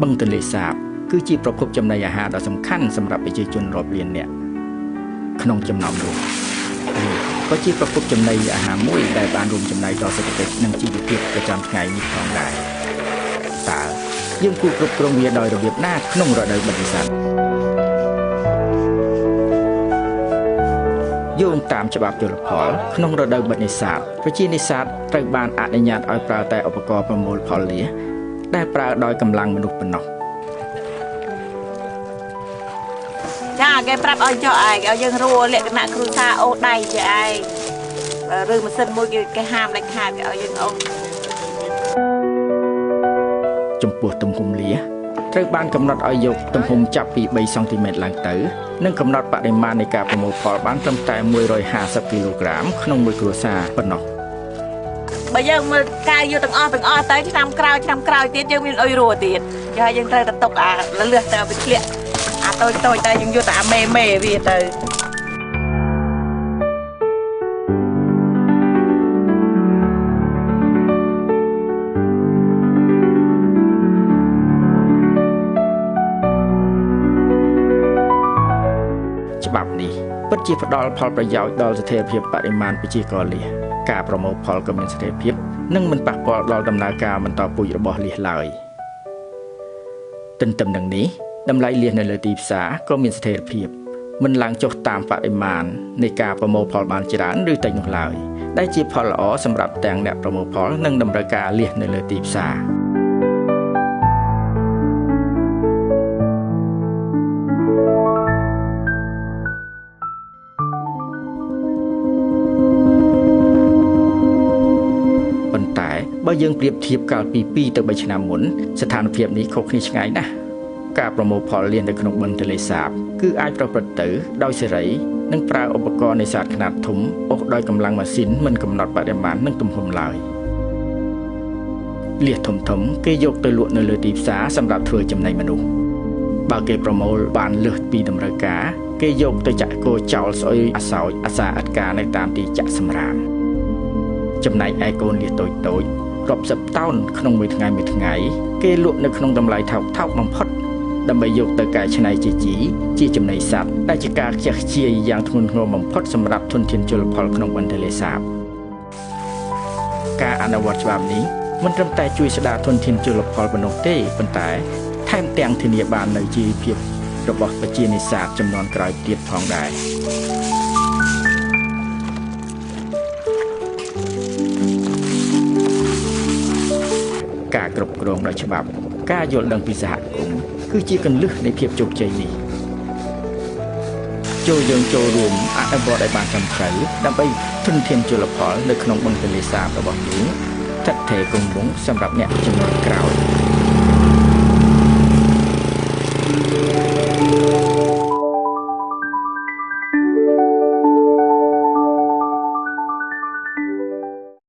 បឹងទន្លេសាបគឺជាប្រភពចំណីអាហារដ៏សំខាន់សម្រាប់ប្រជាជនរាប់លាននាក់ក្នុងចំណោមនោះក៏ជាប្រភពចំណីអាហារមួយដែលបានរួមចំណែកដល់សេដ្ឋកិច្ចនិងជីវភាពប្រចាំថ្ងៃនេះផងដែរតើយើងគួរគ្រប់គ្រងវាដោយរបៀបណាក្នុងរដូវបិទនេសាទយោងតាមច្បាប់ជលផលក្នុងរដូវបិទនេសាទប្រជានេសាទត្រូវបានអនុញ្ញាតឲ្យប្រើតែឧបករណ៍ប្រមូលផលលៀសដែលប្រើដោយកម្លាំងមនុស្សប៉ុណ្ណោះចាគេប្រាប់ឲ្យចុះឯងឲ្យយើងរួលក្ខណៈគ្រួសារអូសដៃជាឯងឬម៉ាស៊ីនមួយគេហាមដាច់ខាតគេឲ្យយើងអូសចំពោះទំហំលៀសត្រូវបានកំណត់ឲ្យយកទំហំចាប់ពី3សង់ទីម៉ែត្រឡើងទៅនិងកំណត់បរិមាណនៃការប្រមូលផលបានត្រឹមតែ150គីឡូក្រាមក្នុងមួយគ្រួសារប៉ុណ្ណោះបើយើងមើលកាយយកទាំងអស់ទៅឆ្នាំក្រោយទៀតយើងមានអុយរួទៀតហើយយើងត្រូវតែຕົកអាលឿសទៅវាធ្លាក់អាតូចតែយើងយកតែអាមេវាទៅច្បាប់នេះពិតជាផ្ដល់ផលប្រយោជន៍ដល់ស្ថិរភាពបរិមាណប្រជាករលៀសការប្រមូលផលក៏មានស្ថិរភាពនិងមិនប៉ះពាល់ដល់ដំណើរការបន្តពូជរបស់លៀសឡើយទន្ទឹមនឹងនេះតម្លៃលៀសនៅលើទីផ្សារក៏មានស្ថិរភាពមិនឡើងចុះតាមបរិមាណនៃការប្រមូលផលបានច្រើនឬតិចនោះឡើយដែលជាផលល្អសម្រាប់ទាំងអ្នកប្រមូលផលនិងតម្រូវការលៀសនៅលើទីផ្សារប៉ុន្តែបើយើងប្រៀបធៀបកាលពី2ទៅ3ឆ្នាំមុនស្ថានភាពនេះខុសគ្នាឆ្ងាយណាស់ការប្រមូលផលលៀសនៅក្នុងបឹងទន្លេសាបគឺអាចប្រព្រឹត្តទៅដោយសេរីនិងប្រើឧបករណ៍នេសាទខ្នាតធំអូសដោយកម្លាំងម៉ាស៊ីនមិនកំណត់បរិមាណនិងទំហំឡើយលៀសធំៗគេយកទៅលក់នៅលើទីផ្សារសម្រាប់ធ្វើចំណីមនុស្សបើគេប្រមូលបានលើសពីតម្រូវការគេយកទៅចាក់គោចោលស្អុយអាសោចអាសាអត់ការនៅតាមទីចាក់សម្រាមចំណែកឯកូនលៀសតូចៗរាប់សិបតោនក្នុងមួយថ្ងៃគេលក់នៅក្នុងតម្លៃថោកបំផុតដើម្បីយកទៅកែច្នៃជាជីជាចំណីសត្វដែលជាការខ្ជះខ្ជាយយ៉ាងធ្ងន់ធ្ងរបំផុតសម្រាប់ធនធានជលផលក្នុងបឹងទន្លេសាបការអនុវត្តច្បាប់នេះមិនត្រឹមតែជួយស្ដារធនធានជលផលប៉ុណ្ណោះទេប៉ុន្តែថែមទាំងធានាបាននូវជីវភាពរបស់ប្រជានេសាទចំនួនក្រោយទៀតផងដែរការគ្រប់គ្រងដោយច្បាប់ការយល់ដឹងពីសហគមន៍គឺជាគន្លឹះនៃភាពជោគជ័យនេះចូលយើងចូលរួមអនុវត្តឲ្យបានត្រឹមត្រូវដើម្បីធនធានជលផលនៅក្នុងបឹងទន្លេសាបរបស់យើងស្ថិតស្ថេរគង់វង្សសម្រាប់អ្នកជំនាន់ក្រោយ។